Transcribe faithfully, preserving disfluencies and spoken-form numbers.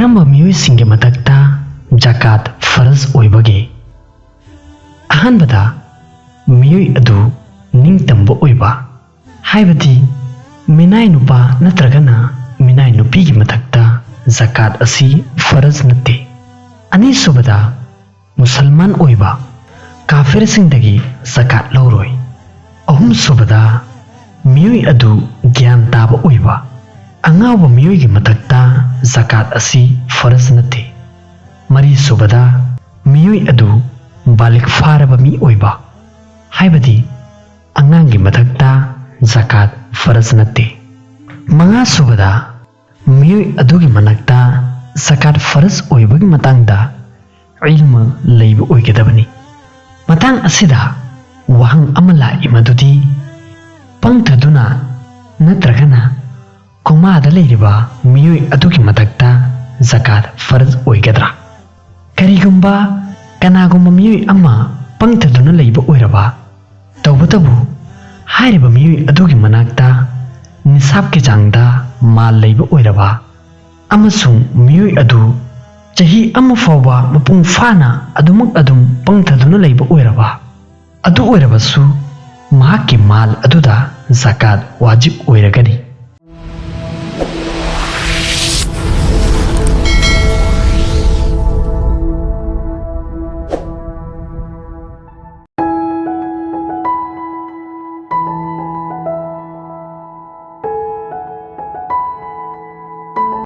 ꯀꯔꯝꯕ ꯃꯤꯑꯣꯏꯁꯤꯡꯒꯤ ꯃꯊꯛꯇ ꯖꯀꯥꯠ ꯐꯔꯖ ꯑꯣꯏꯕꯒꯦ? ꯑꯍꯥꯟꯕꯗ, ꯃꯤꯑꯣꯏ ꯑꯗꯨ ꯅꯤꯡꯇꯝꯕ ꯑꯣꯏꯕ, ꯍꯥꯏꯕꯗꯤ ꯃꯤꯅꯥꯏ ꯅꯨꯄꯥ ꯅꯠꯇ꯭ꯔꯒꯅ ꯃꯤꯅꯥꯏ ꯅꯨꯄꯤꯒꯤ ꯃꯊꯛꯇ ꯖꯀꯥꯠ ꯑꯁꯤ ꯐꯔꯖ ꯅꯠꯇꯦ꯫ ꯑꯅꯤꯁꯨꯕꯗ, ꯃꯨꯁꯜꯃꯥꯟ ꯑꯣꯏꯕ, ꯀꯥꯐꯤꯔꯁꯤꯡꯗꯒꯤ ꯖꯀꯥꯠ ꯂꯧꯔꯣꯏ꯫ ꯑꯍꯨꯝꯁꯨꯕꯗ, ꯃꯤꯑꯣꯏ ꯑꯗꯨ ꯒ꯭ꯌꯥꯟ ꯇꯥꯕ ꯑꯣꯏꯕ, ꯑꯉꯥꯎꯕ ꯃꯤꯑꯣꯏꯒꯤ ꯃꯊꯛꯇ ꯖꯀꯥꯠ ꯑꯁꯤ ꯐꯔꯖ ꯅꯠꯇꯦ꯫ ꯃꯔꯤꯁꯨꯕꯗ, ꯃꯤꯑꯣꯏ ꯑꯗꯨ ꯕꯥꯂꯤꯒ ꯐꯥꯔꯕ ꯃꯤ ꯑꯣꯏꯕ, ꯍꯥꯏꯕꯗꯤ ꯑꯉꯥꯡꯒꯤ ꯃꯊꯛꯇ ꯖꯀꯥꯠ ꯐꯔꯖ ꯅꯠꯇꯦ꯫ ꯃꯉꯥꯁꯨꯕꯗ, ꯃꯤꯑꯣꯏ ꯑꯗꯨꯒꯤ ꯃꯅꯥꯛꯇ ꯖꯀꯥꯠ ꯐꯔꯖ ꯑꯣꯏꯕꯒꯤ ꯃꯇꯥꯡꯗ ꯏꯜꯃ ꯂꯩꯕ ꯑꯣꯏꯒꯗꯕꯅꯤ꯫ ꯃꯇꯥꯡ ꯑꯁꯤꯗ ꯋꯥꯍꯪ ꯑꯃ ꯂꯥꯛꯏ, ꯃꯗꯨꯗꯤ ꯄꯪꯊꯗꯨꯅ ꯅꯠꯇ꯭ꯔꯒꯅ ꯀꯣꯃꯥꯗ ꯂꯩꯔꯤꯕ ꯃꯤꯑꯣꯏ ꯑꯗꯨꯒꯤ ꯃꯊꯛꯇ ꯖꯀꯥꯠ ꯐꯔꯖ ꯑꯣꯏꯒꯗ꯭ꯔꯥ? ꯀꯔꯤꯒꯨꯝꯕ ꯀꯅꯥꯒꯨꯝꯕ ꯃꯤꯑꯣꯏ ꯑꯃ ꯄꯪꯊꯗꯨꯅ ꯂꯩꯕ ꯑꯣꯏꯔꯕ, ꯇꯧꯕꯇꯕꯨ ꯍꯥꯏꯔꯤꯕ ꯃꯤꯑꯣꯏ ꯑꯗꯨꯒꯤ ꯃꯅꯥꯛꯇ ꯅꯤꯁꯥꯕꯀꯤ ꯆꯥꯡꯗ ꯃꯥꯜ ꯂꯩꯕ ꯑꯣꯏꯔꯕ ꯑꯃꯁꯨꯡ ꯃꯤꯑꯣꯏ ꯑꯗꯨ ꯆꯍꯤ ꯑꯃ ꯐꯥꯎꯕ ꯃꯄꯨꯡ ꯐꯥꯅ ꯑꯗꯨꯃꯛ ꯑꯗꯨꯝ ꯄꯪꯊꯗꯨꯅ ꯂꯩꯕ ꯑꯣꯏꯔꯕ, ꯑꯗꯨ ꯑꯣꯏꯔꯕꯁꯨ ꯃꯍꯥꯛꯀꯤ ꯃꯥꯜ ꯑꯗꯨꯗ ꯖꯀꯥꯠ ꯋꯥꯖꯤꯕ ꯑꯣꯏꯔꯒꯅꯤ꯫